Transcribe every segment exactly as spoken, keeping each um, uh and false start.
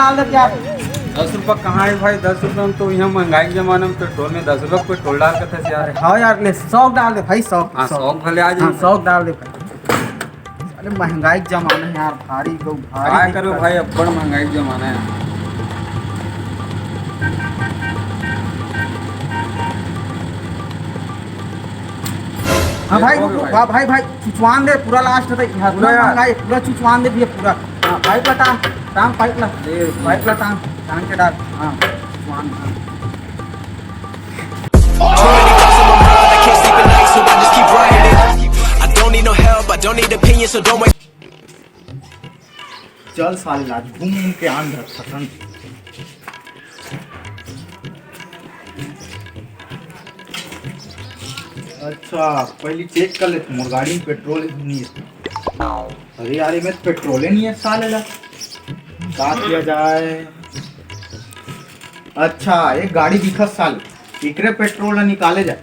डाल दे यार। दस रुपया कहाँ है भाई? दस रुपया में तो यहाँ महंगाई के जमाना में पेट्रोल में दस रुपया पेट्रोल डाल के थे यार। हाँ यार, ले सौ डाल दे भाई, सौ। हाँ, सौ। सौ भले आ जाए। हाँ, सौ डाल दे भाई। अरे महंगाई के जमाना है यार, भारी को भारी काय करो दिक्कत। भाई, अब्बड़ महंगाई के जमाना है। हाँ भाई, देखो भाई। वाह भाई, भाई, चुचवान दे पूरा लास्ट तक। हाँ, पूरा पूरा यार। महंगाई, पूरा चुचवान दे भैया, पूरा। हाँ, पाइप ला टांग, टांग पाइप ला। दे। पाइप ला टांग, टांग के डाल। हाँ, चुचवान, हाँ। Too many thoughts on my mind, I can't sleep at night, so I just keep writing. I don't need no help, I don't need opinions, so don't waste. चल साले, आज घूम घूम के आन धर खतन। अच्छा, पहले चेक कर लेते, मोर गाड़ी में पेट्रोल ही नहीं है। अरे यार, ये में पेट्रोल ही नहीं है साले ला। क्या किया जाए? अच्छा, एक गाड़ी दिखत साले, इकरे पेट्रोल ला निकाले जाए।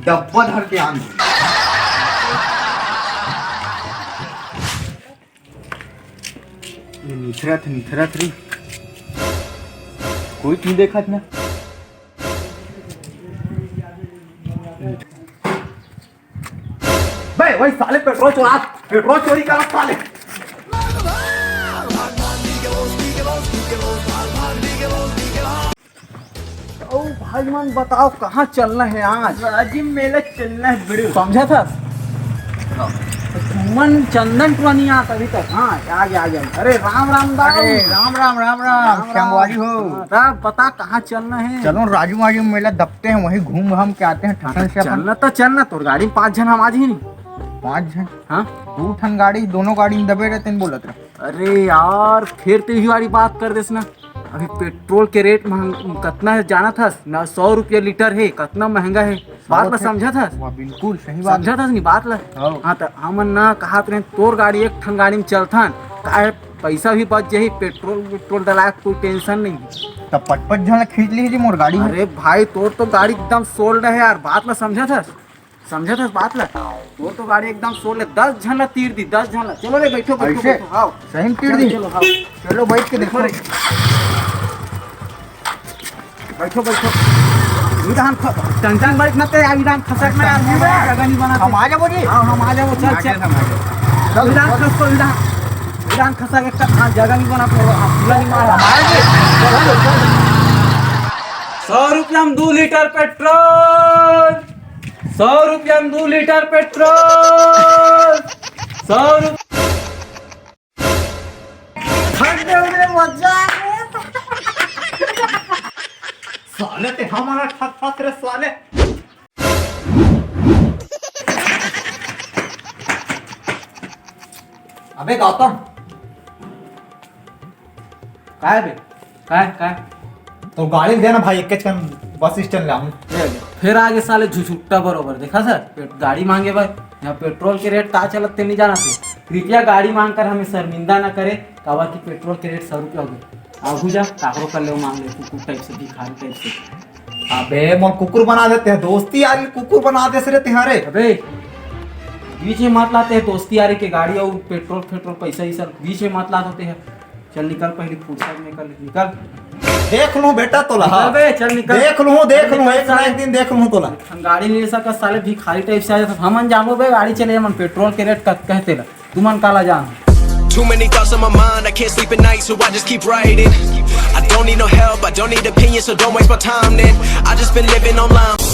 डब्बा धर के आन। ये निथरत, निथरत रे। कोई नहीं देखत ना। बे, वही साले पेट्रोल चोरा, पेट्रोल चोरी करा साले। ओ भाई मन, बताओ कहाँ चलना है आज? राजिम मेला चलना है बड़े। समझा था? मन चंदन टुरा नहीं आता अभी तक। हाँ, आ गया, आ गया। अरे राम राम दाऊ। अरे राम राम, राम राम, राम राम। संगवारी हो। हाँ, तब बता कहाँ चलना है? चलो राजू वाजू मेला दबते हैं, वहीं घूम घाम के आते हैं ठसन से अपन। चलना तो चलना, तोर गाड़ी में पाँच झन हम आज ही नहीं। पाँच झन? हाँ। दू ठन गाड़ी, दोनों गाड़ी में दबे रहते हैं, बोलत रहे। अरे यार, फिर तो यही वाली बात कर देस ना। अभी पेट्रोल के रेट महंग कतना है जानत हस ना? सौ रुपया लीटर है, कतना महंगा है। बात ला समझत हस? वाह, बिल्कुल सही बात। समझत हस नी बात ला? हाँ। हाँ, त हमन ना कहत रहे तोर गाड़ी, एक ठन गाड़ी में चलथन, काहे पैसा भी बच जाही, पेट्रोल वेट्रोल डलाए के कोई टेंशन नहीं है। तब पटपट झन ला खींच लीजिए मोर गाड़ी में। अरे भाई, तोर तो गाड़ी एकदम सोल्ड है यार, बात ला समझत हस? समझत हस बात ला? तोर तो गाड़ी एकदम सोल्ड है, दस झन ला तीर दी, दस झन ला। चलो रे, बैठो, बैठो, ऐसे? बैठो, आओ। सही में तीर चलो, दी? चलो, आओ। चलो, बैठ के देखो। बैठो रे। बैठो, बैठो। इधान ख-, टंटन बैठ ना ते, इधान खसक ना, जगह नहीं बना। हम आ जाबो जी। हाँ, हम आ जाबो, चल, चल। हम आ जाबो। चल, इधान खस को, इधान, इधान खसक एक, हाँ, जगह नहीं बना, पूरा नहीं मारा। हम आ जाबो। सौ रुपया में दो लीटर पेट्रोल। सौ रुपया में दो लीटर पेट्रोल। सौ रुपया। ठंडे उड़े मजा आ गया। साले ते हमारा ठक ठक रे साले। अबे गौतम, काय बे? काय, काय? तो गाड़ी दे ना भाई, एक कन बस स्टैंड ले आऊं। ए, फिर आगे साले झुझुट्टा बरोबर, देखा सर, पे-, गाड़ी मांगे भाई, यहाँ पेट्रोल के रेट का चलत ते नहीं जाना थे। कृपया गाड़ी मांग कर हमें शर्मिंदा न करे, काबर कि पेट्रोल के रेट सौ रुपया हो गए। आगू जा, काकरो कर ले, मांग ले, कुकुर टाइप से, भिखारी टाइप से। अबे, मोर कुकुर बना देते हैं, दोस्ती यारी कुकुर बना दे से रहते हैं रे। अबे, बीच में मत लाते हैं दोस्ती यारी के, गाड़ी और पेट्रोल, पेट्रोल, पैसा, ये सब बीच में मत ला देते हैं। चल निकल, पहले फुर्सत में कर निकल। देख लूं बेटा तोला, निकल हाँ। बे, चल निकल। देख लूं, देख लूं, निकल एक ना साले। एक दिन देख लूं तोला। हम गाड़ी ले सका साले, भिखारी टाइप से आ जाता। हमन जानो बे, गाड़ी चले, हमन पेट्रोल के रेट कत कहते ला। तुमन काला जान। Too many thoughts on my mind, I can't sleep at night, so I just keep writing. I don't need no help, I don't need opinions, so don't waste my time then. I just been living online.